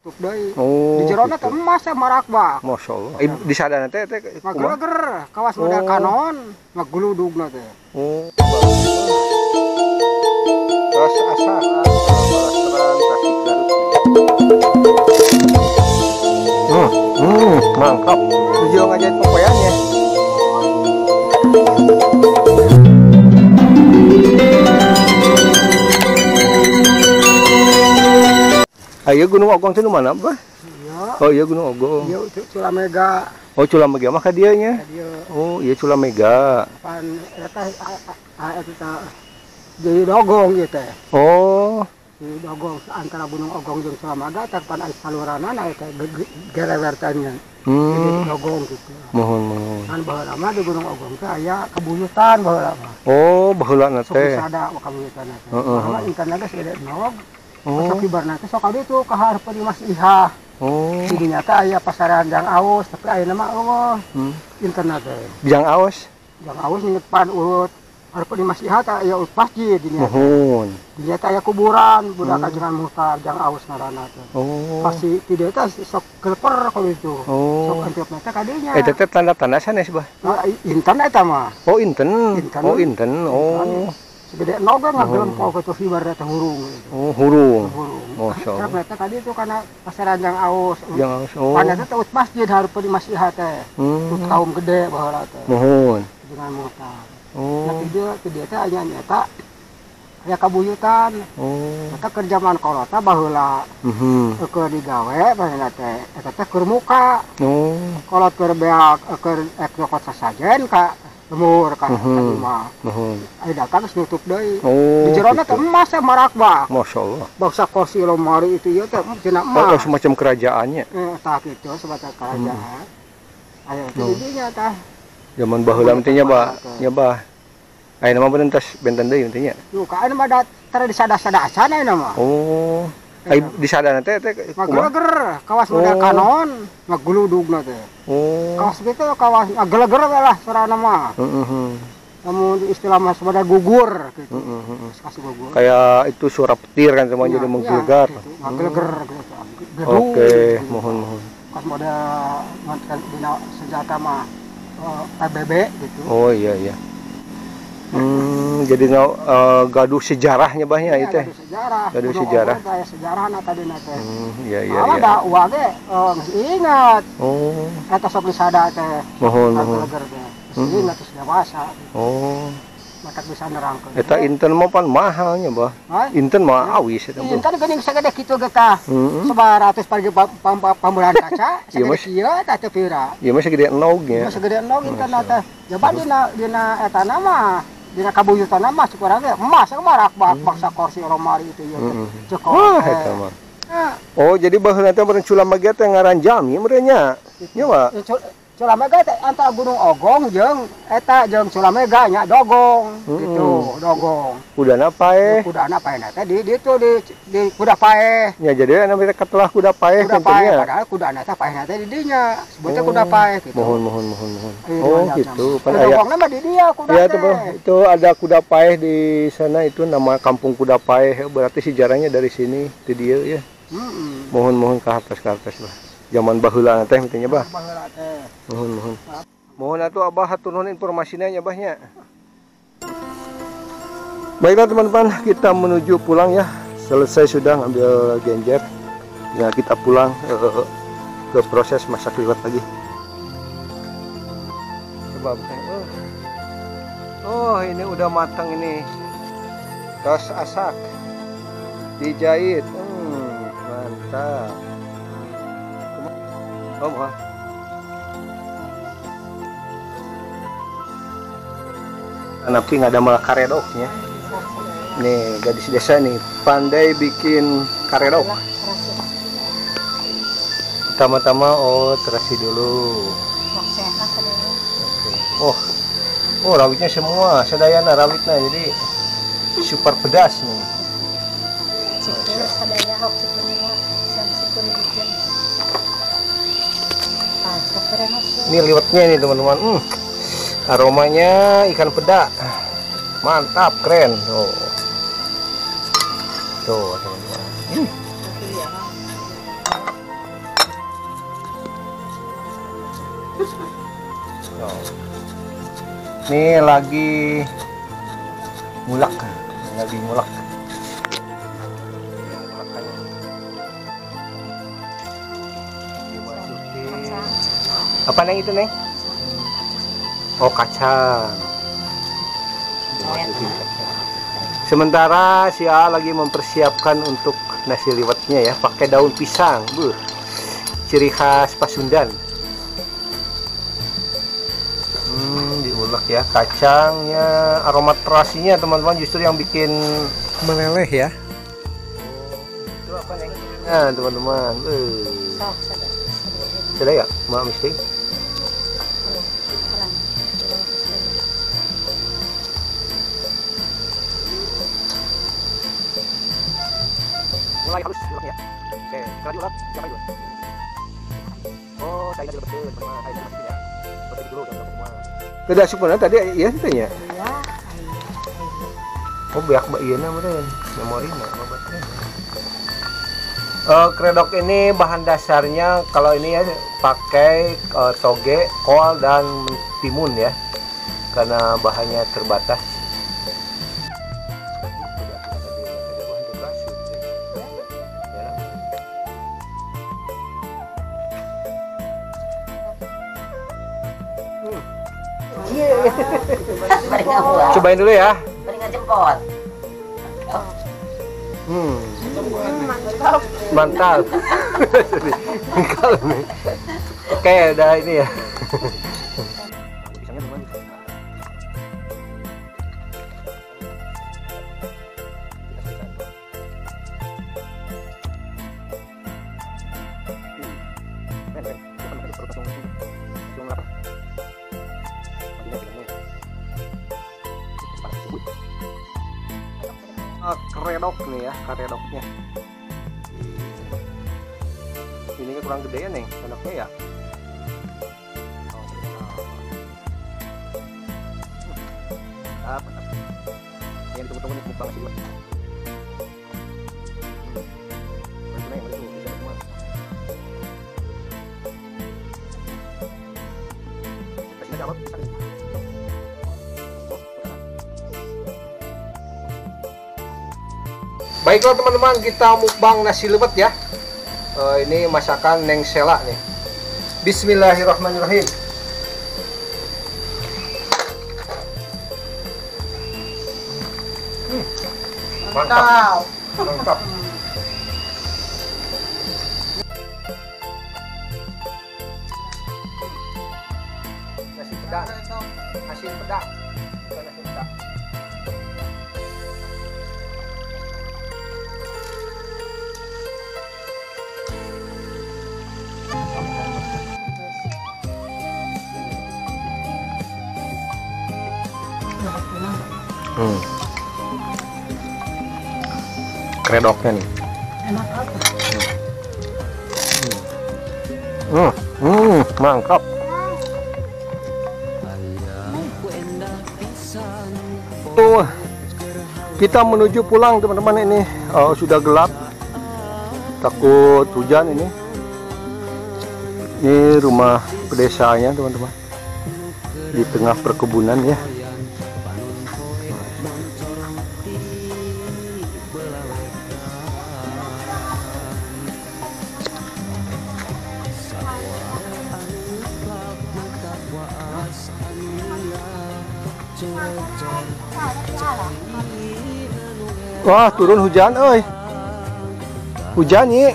Tutup deui. Oh. Di jerona teh emas teh marakbak. Masya Allah. Di sadana teh teh kumaha? Ngageleger kawas model kanon, ngaguludugna teh. Oh. Terus asak Balasterang Tasik Garut. Mantap. Tujuh ngajait popoyannya. Ayo Gunung Ogong itu mana, Bah? Iya. Oh iya Gunung Ogong. Iya, Culamega. Oh Culamega mah ka dieu nya. Oh iya Culamega. Pan eta eta jadi dogong ieu teh. Oh. Jadi dogong antara Gunung Ogong jeung Culamega teh pan aya saluranana eta gerewer teh nya. Jadi dogong gitu. Mohon mohon. Kan baheula mah di Gunung Ogong teh aya kabuyutan baheula mah. Oh, baheulana teh. Sok sada kabuyutan teh. Baheula internet geus gede nog. Oh. Sok kibarna teh sok kali itu ka hareupeun Mas Iha. Oh. Di dinya teh aya pasarean Jang Aus, tapi ayeuna mah eueuh. Internet teh. Jang Aus? Jang Aus nyepan urut hareupeun Mas Iha teh aya masjid di dinya. Muhun. Di dinya teh aya kuburan budak Kajengan Muhtar Jang Aus ngaranna teh. Oh. Pasti ti dieu teh sok geleper kalau itu. Oh. Sok antiupna teh ka dinya. Eta teh tanda-tanda sanes, Bah? Nah, inten eta mah. Oh, inten. Inten. Oh, inten. Oh. Segede noga ngagelempol ke hibar teh hurung gitu. Oh, hurung. Hurung. Masya Allah. Ternyata tadi itu karena pasaran Jang Aus. Jang Aus. Oh. Pana teh teh masjid hareupeun di Masjid teh. Tut kaum gede baheula teh. Muhun. Dengan muhtar. Oh. Nah, ti dieu teh aya nyata aya kabuyutan. Oh. Eta keur jaman kolota baheula. Keur digawe baheula teh eta teh keur muka. Oh. Kolot keur beak keur ek nyokot sasajen ka lemur ka tadi mah. Aya datang geus nutup deui. Oh, di jerona teh emas teh marakbak. Masya Allah. Bangsa kursi lemari itu ieu teh cenah emas. Oh, semacam kerajaannya. Tah kitu semacam kerajaan. Aya teh di dinya tah. Zaman baheula teh nya, Bah. Nya, Bah. Ayeuna mah benten tos benten deui teh nya. Duh, ka ayeuna mah da tara disada-sada acan ayeuna mah. Oh. Ai disadana teh teh kumaha? Ngageleger kawas model kanon, ngaguludugna teh. Oh. Kawas kitu kawas ngageleger we lah sorana mah. Namun istilah mah sebagai gugur gitu. Kasih gugur. Kayak itu suara petir kan semua jadi menggelegar. Gitu. Ngageleger gitu. Oke, mohon mohon. Kawas model dina senjata mah PBB gitu. Oh iya iya. Jadi gaduh sejarahnya bahnya itu. Gaduh sejarah. Gaduh sejarah. Kayak sejarahna tadina teh. Iya iya. Malah da uang ge geus ingat. Oh. Eta sok disada teh. Mohon mohon. Ingat geus dewasa. Oh. Maka bisa nerangkeun. Eta inten mah pan mahalnya, Bah. Inten mah awis eta. Inten geuning sagede kitu ge tah. 900 pagi pambulan kaca, sagede kieu tah teu pira. Ieu mah sagede enog nya. Ieu sagede enog inten teh. Jaba dina dina eta mah dina kabuyutan mah cukurang ge emas marakbak bangsa kursi lemari itu ieu teh. Wah, eta mah. Oh, jadi baheula teh meureun Culamega teh ngaran jami meureun nya. Nya, Pak. Culamega teh antara Gunung Ogong jeung eta jeung Culamega nya dogong gitu, dogong. Kudana paeh. Kudana paeh teh di ditu di kuda paeh. Ya jadi anu teh katelah kuda paeh kuda paeh padahal kudana teh paehna teh di dinya. Sebutnya kuda paeh gitu. Mohon mohon mohon mohon. Oh gitu. Pan aya dogongna mah di dia kuda teh. Ya itu ada kuda paeh di sana itu nama kampung kuda paeh berarti sejarahnya dari sini di dieu ya. Mohon mohon ka atas lah. Zaman baheula teh teh nya, Bah. Baheula teh. Mohon mohon. Mohon atuh Abah hatur nuhun informasinya nya, Bah nya. Baiklah teman-teman, kita menuju pulang ya. Selesai sudah ngambil genjer. Ya kita pulang ke proses masak liwet lagi. Coba oh. Oh, ini udah matang ini. Tos asak. Dijahit. Mantap. Oh, wah. Tapi nggak ada malah karedoknya. Nih gadis desa nih pandai bikin karedok. Pertama-tama oh terasi dulu. Oke. Oh, oh rawitnya semua sadayana rawitnya jadi super pedas nih. Ini liwetnya nih teman-teman. Aromanya ikan peda. Mantap, keren. Tuh. Tuh, teman-teman. Oh. Ini lagi ngulek, lagi ngulek. Dimasukin. Apa Neng itu Neng? Oh kacang. Dimasukin kacang. Sementara si A lagi mempersiapkan untuk nasi liwetnya ya, pakai daun pisang. Buh, ciri khas Pasundan. Diulek ya kacangnya, aroma terasinya teman-teman justru yang bikin meleleh ya. Itu apa Neng? Nah teman-teman, sudah ya, Mak Misti. Mulai halus diuleknya ya. Oke, setelah diulek, siapa itu? Oh, saya tidak betul, teman-teman. Saya tidak ya. Seperti dulu, jangan semua. Tidak sempurna tadi, iya tentunya. Iya. Oh, beak mbak iya namanya, memori mah babatnya. Kredok ini bahan dasarnya kalau ini ya pakai toge, kol dan timun ya, karena bahannya terbatas. Cobain dulu ya. Jempol. Mantap. Oke, udah ini ya. Karedok nih ya, karedoknya. Ini kurang gede ya nih, sendoknya ya. Mantap. Yang ditunggu-tunggu nih mukbang nasi liwet. Baiklah teman-teman, kita mukbang nasi liwet ya. Ini masakan Neng Sela nih. Bismillahirrahmanirrahim. Mantap. Mantap. Nasi pedang. Asin pedang. Bukan nasi pedang. Kredoknya nih. Enak apa? Mantap. Tuh, kita menuju pulang teman-teman ini. Oh, sudah gelap. Takut hujan ini. Ini rumah pedesaannya teman-teman. Di tengah perkebunan ya. Wah, turun hujan, oi. Hujan nih.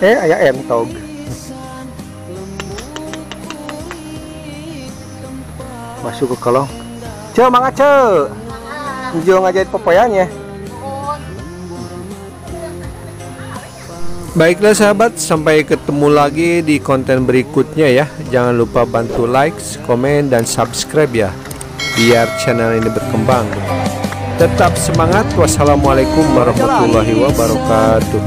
Aya entog. Masuk ke kolong. Ce, mangga ce. Njo ngajait popoyannya. Baiklah sahabat, sampai ketemu lagi di konten berikutnya ya. Jangan lupa bantu like, komen, dan subscribe ya, biar channel ini berkembang. Tetap semangat. Wassalamualaikum warahmatullahi wabarakatuh.